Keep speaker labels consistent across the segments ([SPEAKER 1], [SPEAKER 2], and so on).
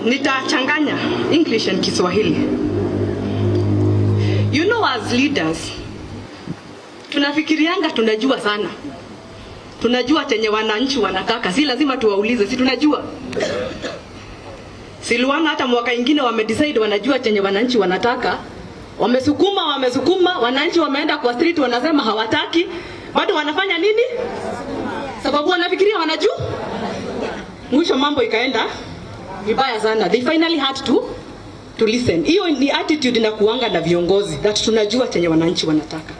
[SPEAKER 1] Nitachanganya English and Kiswahili. You know, as leaders, tunafikirianga tunajua sana. Tunajua chenye wananchi wanataka, si lazima tuwaulize, si tunajua. Siluana hata mwaka ingine wamedecide wanajua chenye wananchi wanataka. Wamesukuma, wamesukuma, wananchi wameenda kwa street wanasema hawataki. Bado wanafanya nini? Sababu wanafikiria wanajua. Mwisho mambo ikaenda vibaya sana. They finally had to listen. Hiyo ni attitude na kuanga na viongozi that tunajua chenye wananchi wanataka.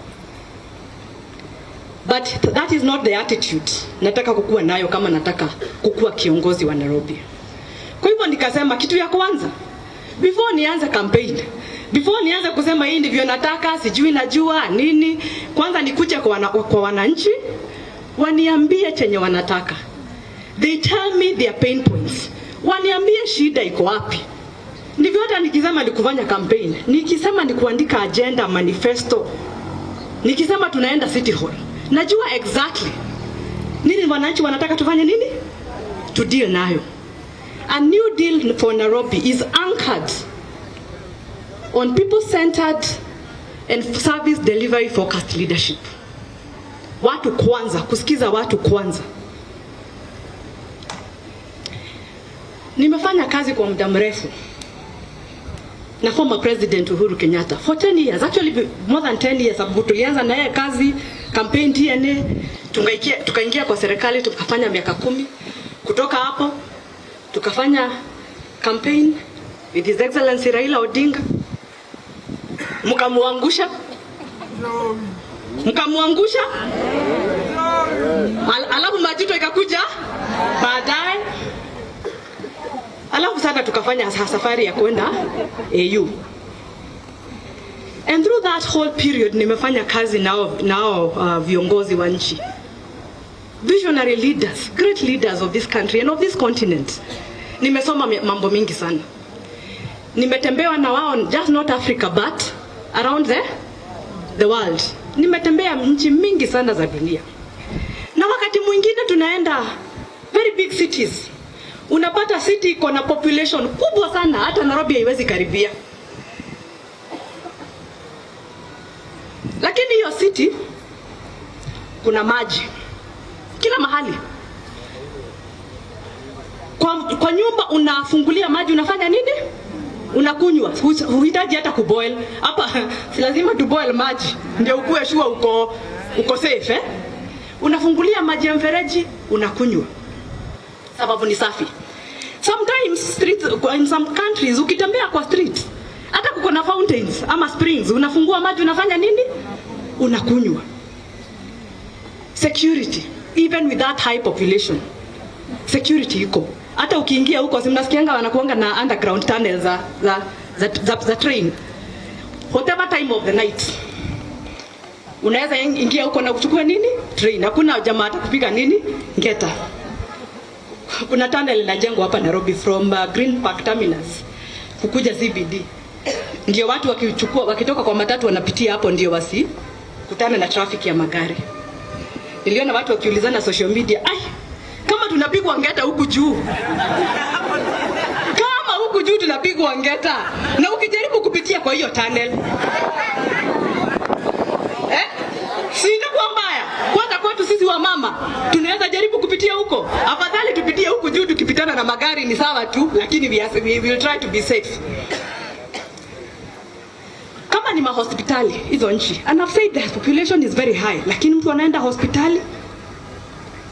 [SPEAKER 1] But that is not the attitude nataka kukuwa nayo kama nataka kukuwa kiongozi wa Nairobi. Kwa hivyo nikasema kitu ya kwanza, before nianze campaign, before nianze kusema hii ndivyo nataka, sijui najua nini, kwanza nikuje kwa wananchi waniambie chenye wanataka. They tell me their pain points. Waniambie shida iko wapi. Ndivyo hata nikisema ni kufanya campaign, nikisema ni kuandika agenda, manifesto, nikisema tunaenda City Hall, najua exactly nini wananchi wanataka tufanye nini, to deal nayo. A new deal for Nairobi is anchored on people-centered and service delivery focused leadership. Watu kwanza, kusikiza watu kwanza. Nimefanya kazi kwa muda mrefu na former President Uhuru Kenyatta for 10 years, actually more than 10 years, sababu tulianza na yeye kazi campaign TNA, tukaingia kwa serikali tukafanya miaka 10. Kutoka hapo tukafanya campaign with His Excellency Raila Odinga, mkamuangusha, mkamuangusha, alafu majuto ikakuja baadaye. Alafu sasa tukafanya safari ya kwenda AU. And through that whole period nimefanya kazi nao viongozi wa nchi. Visionary leaders, great leaders of this country and of this continent. Nimesoma mambo mingi sana. Nimetembea na wao just not Africa but around the world. Nimetembea nchi mingi sana za dunia. Na wakati mwingine tunaenda very big cities. Unapata city iko na population kubwa sana, hata Nairobi haiwezi karibia. Lakini hiyo city kuna maji kila mahali. Kwa nyumba unafungulia maji, unafanya nini? Unakunywa. Huhitaji hata kuboil. Hapa si lazima tu boil maji ndio ukue sure uko safe, eh? Unafungulia maji ya mfereji unakunywa, sababu ni safi. Sometimes streets, in some countries ukitembea kwa street hata kuko na fountains ama springs, unafungua maji unafanya nini? Unakunywa. Security, even with that high population, security iko. Hata ukiingia huko si mnasikianga wanakuanga na underground tunnels za train. Whatever time of the night unaweza ingia huko na kuchukua nini? Train. Hakuna jamaa atakupiga nini? Ngeta. Kuna tunnel inajengwa hapa Nairobi from Green Park Terminus kukuja CBD. Ndio watu wakitoka kwa matatu wanapitia hapo ndio wasikutane na traffic ya magari. Niliona watu wakiulizana social media, ai, kama tunapigwa ngeta huku juu. Kama huku juu tunapigwa ngeta. Na ukijaribu kupitia kwa hiyo tunnel, si itakuwa mbaya. Kwanza kwetu sisi wa mama tunaweza jaribu kupitia huko. Afadhali tupitie huku juu, tukipitana na magari ni sawa tu, lakini we will try to be safe. Kama ni mahospitali hizo nchi, and I've said the population is very high, lakini mtu anaenda hospitali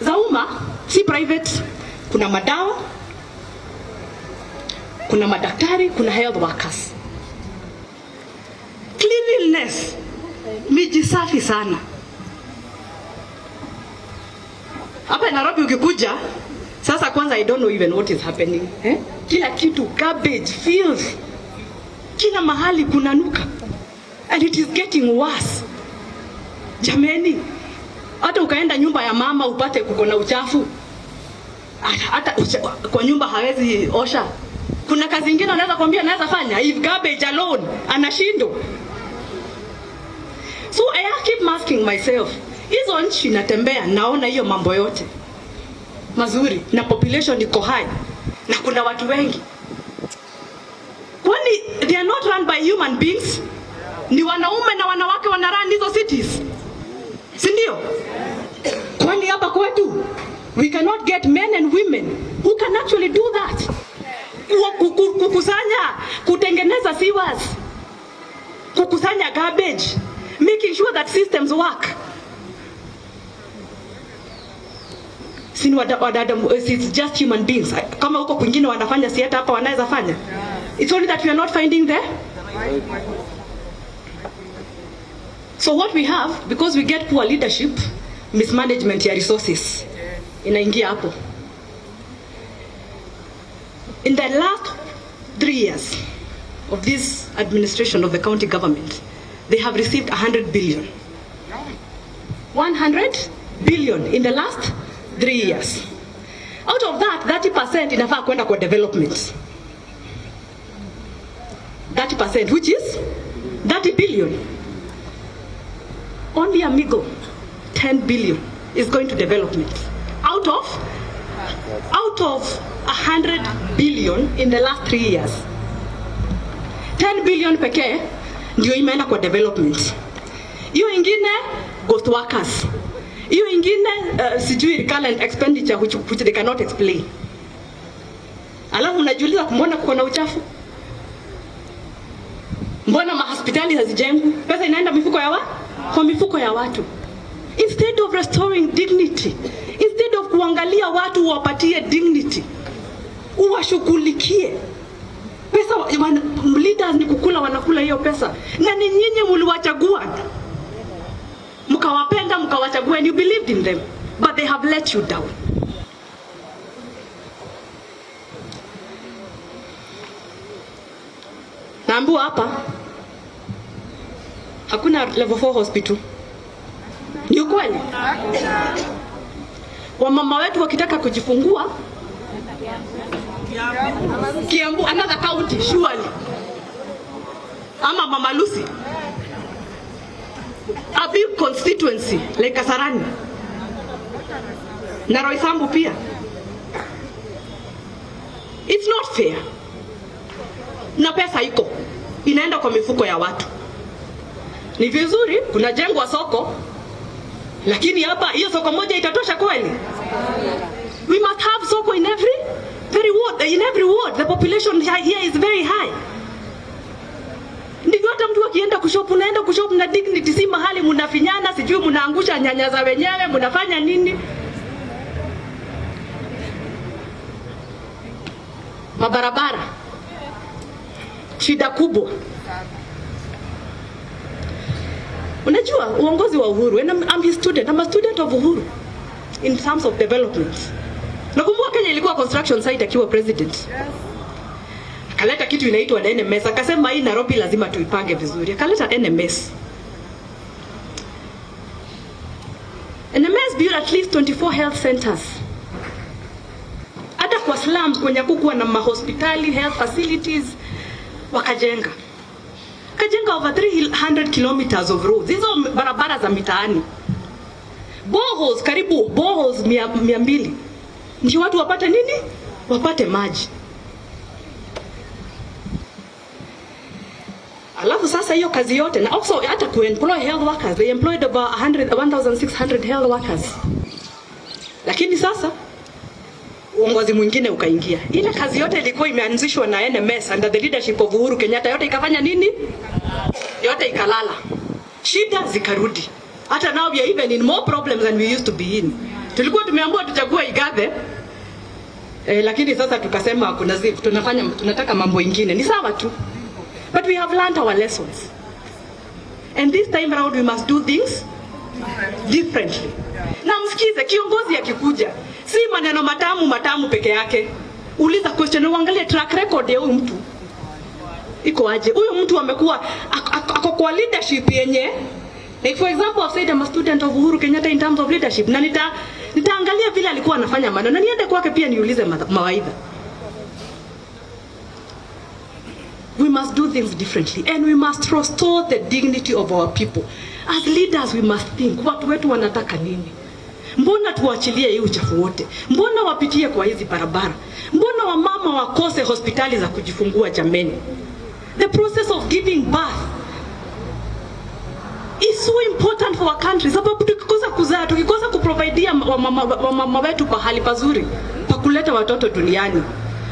[SPEAKER 1] za umma, si private. Kuna madawa, kuna madaktari, kuna health workers. Cleanliness, miji safi sana. Hapa Nairobi ukikuja sasa, kwanza I don't know even what is happening, eh? Kila kitu garbage, filth, kila mahali kunanuka, and it is getting worse. Jameni, hata ukaenda nyumba ya mama upate kuko na uchafu, hata kwa nyumba hawezi osha. Kuna kazi nyingine anaweza kwambia anaweza fanya, if garbage alone anashindwa. So I keep asking myself, hizo nchi natembea naona hiyo mambo yote mazuri na population iko high na kuna watu wengi, Kwani they are not run by human beings? Ni wanaume na wanawake wana run hizo cities, si ndio? Kwani hapa kwetu we cannot get men and women who can actually do that? Kukusanya, kutengeneza sewers, kukusanya garbage, making sure that systems work. Si ni wadada, it's just human beings. Kama huko kwingine wanafanya, si hata hapa wanaweza fanya? It's only that we are not finding the. So what we have, because we get poor leadership, mismanagement ya resources inaingia hapo. In the last 3 years of this administration of the county government, they have received 100 billion. 100 billion in the last 3 years. Out of that, 30% inafaa kwenda kwa development. 30%, which is 30 billion. Only a meager 10 billion is going to development. Out of 100 billion in the last 3 years. 10 billion pekee ndio imeenda kwa development. Hiyo ingine ghost workers. Hiyo ingine sijui recurrent expenditure which they cannot explain. Alafu unajiuliza mbona kuko na uchafu? Mbona mahospitali hazijengwi? Pesa inaenda mifuko ya wa? Kwa mifuko ya watu. Instead of restoring dignity, instead of kuangalia watu wapatie dignity, uwashughulikie. Pesa leaders ni kukula, wanakula hiyo pesa, na ni nyinyi mliwachagua, mkawapenda, mkawachagua, and you believed in them, but they have let you down. Naambiwa hapa hakuna level 4 hospital. Ni ukweli? Wamama wetu wakitaka kujifungua Kiambu, another county surely, ama Mama Lucy, a big constituency like Kasarani na Roysambu pia. It's not fair. Na pesa iko inaenda kwa mifuko ya watu. Ni vizuri kunajengwa soko, lakini hapa hiyo soko moja itatosha kweli? We must have soko in every very ward, in every ward. The population here is very high. Ndivyo hata mtu akienda kushop, unaenda kushop na dignity, si mahali mnafinyana, sijui mnaangusha nyanya za wenyewe, mnafanya nini? Mabarabara shida kubwa. Unajua uongozi wa Uhuru, and I'm his student, I'm a student of Uhuru in terms of development. Nakumbuka Kenya ilikuwa construction site akiwa president. Akaleta kitu inaitwa NMS, akasema hii Nairobi lazima tuipange vizuri. Akaleta NMS. NMS built at least 24 health centers. Hata kwa slums kwenye kukuwa na mahospitali, health facilities wakajenga. Kajenga over 300 kilometers of roads. Hizo barabara za mitaani. Boreholes, karibu boreholes 200. Ndio watu wapate nini? Wapate maji. Alafu sasa hiyo kazi yote na also hata ku employ health workers, they employed about 1600 health workers. Lakini sasa uongozi mwingine ukaingia. Ile kazi yote ilikuwa imeanzishwa na NMS under the leadership of Uhuru Kenyatta, yote ikafanya nini? Yote ikalala. Shida zikarudi. Hata now we are even in more problems than we used to be in. Tulikuwa tumeambiwa tuchague Igathe. Lakini sasa tukasema kuna tunafanya tunataka mambo ingine. Ni sawa tu. But we have learned our lessons. And this time round we must do things differently. Na msikize kiongozi akikuja, si maneno matamu matamu peke yake. Uliza question, uangalie track record ya huyu mtu. Iko aje? Huyu mtu amekuwa ako kwa leadership yenye. Like for example, I've said I'm a student of Uhuru Kenyatta in terms of leadership. Na nitaangalia vile alikuwa anafanya maneno na niende kwake pia niulize mawaidha. We must do things differently and we must restore the dignity of our people. As leaders we must think, watu wetu wanataka nini? Mbona tuachilie hii uchafu wote? Mbona wapitie kwa hizi barabara? Mbona wamama wakose hospitali za kujifungua jameni? The process of giving birth is so important for our country, sababu tukikosa kuzaa, tukikosa kuprovidea wamama wetu pahali pazuri pa kuleta watoto duniani,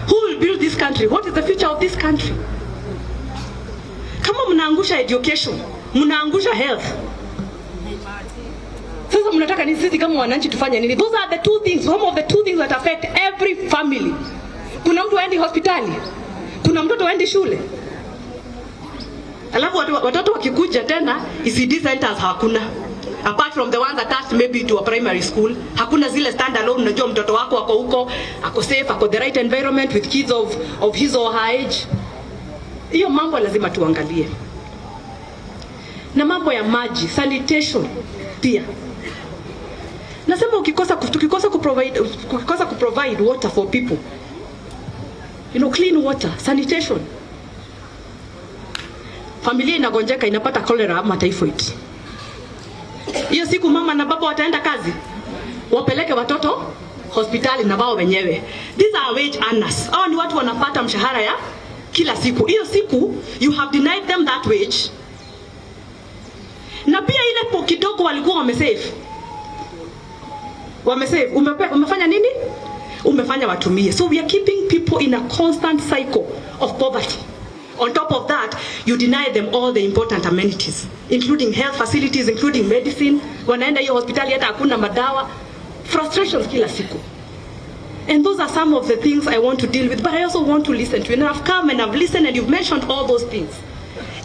[SPEAKER 1] who will build this country? What is the future of this country? Kama mnaangusha education, mnaangusha health, sasa mnataka ni sisi kama wananchi tufanye nini? Those are the two things, some of the two things that affect every family. Kuna mtu aendi hospitali, kuna mtoto aendi shule, alafu watoto wakikuja tena ECD centers hakuna, apart from the ones attached maybe to a primary school. Hakuna zile standalone. Unajua mtoto wako ako huko, ako safe, ako the right environment with kids of his or her age. Hiyo mambo lazima tuangalie, na mambo ya maji, sanitation pia. Nasema ukikosa tukikosa kuprovide ukikosa kuprovide water for people, clean water, sanitation, familia inagonjeka, inapata cholera ama typhoid. Hiyo siku mama na baba wataenda kazi, wapeleke watoto hospitali na wao wenyewe. These are wage earners. Hao ni watu wanapata mshahara ya kila siku. Hiyo siku you have denied them that wage, na pia ile po kidogo walikuwa wamesave wamesave, umefanya nini? Umefanya watumie. So we are keeping people in a constant cycle of poverty. On top of that, you deny them all the important amenities, including health facilities, including medicine. Wanaenda hiyo hospitali hata hakuna madawa. Frustrations kila siku. And those are some of the things I want to deal with, but I also want to listen to you. And I've come and I've listened and you've mentioned all those things.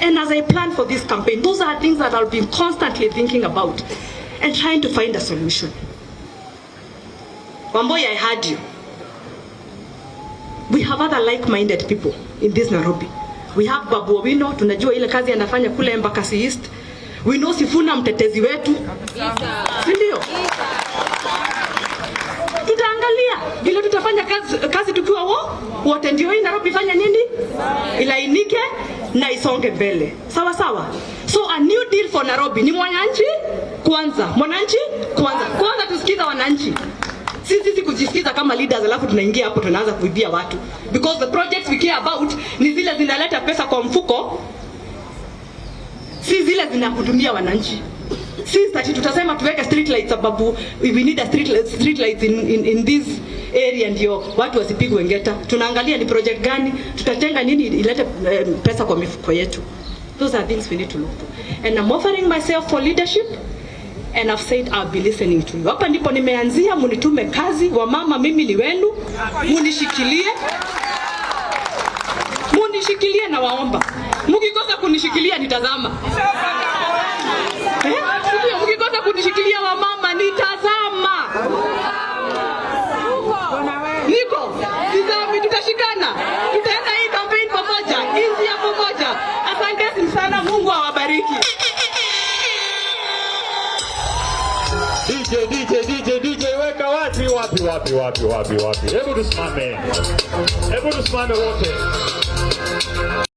[SPEAKER 1] And as I plan for this campaign, those are things that I'll be constantly thinking about and trying to find a solution. Wamboi, I heard you. We have other like-minded people in this Nairobi. We have Babu Owino, tunajua ile kazi anafanya kule Embakasi East. We know Sifuna, mtetezi wetu, si ndio? Tutaangalia vile tutafanya kazi tukiwa wote, ndio hii Nairobi ifanye nini, ilainike na isonge mbele, sawa sawa. So a new deal for Nairobi ni mwananchi kwanza, mwananchi kwanza, kwanza tusikiza wananchi. Sisi kujisikiza kama leaders, alafu tunaingia hapo tunaanza kuibia watu, because the projects we care about ni zile zinaleta pesa kwa mfuko, si zile zinahudumia wananchi. Si ati tutasema tuweke street lights sababu we need a street lights in this area ndio watu wasipigwe ngeta. Tunaangalia ni project gani tutatenga nini ilete pesa kwa mifuko yetu. Those are things we need to look to. And I'm offering myself for leadership and I've said I'll be listening to you. Hapa ndipo nimeanzia, munitume kazi. Wamama, mimi ni wenu, munishikilie, munishikilie na waomba. Mkikosa kunishikilia nitazama. Eh? Ndio, mkikosa kunishikilia wamama nitazama. Niko sizami, tutashikana, tutaenda hii campaign pamoja, nchi ya pamoja. Asanteni sana, Mungu awabariki.
[SPEAKER 2] DJ, DJ, DJ, DJ, weka wapi, wapi, wapi, wapi, wapi, wapi. Hebu tusimame, hebu tusimame wote.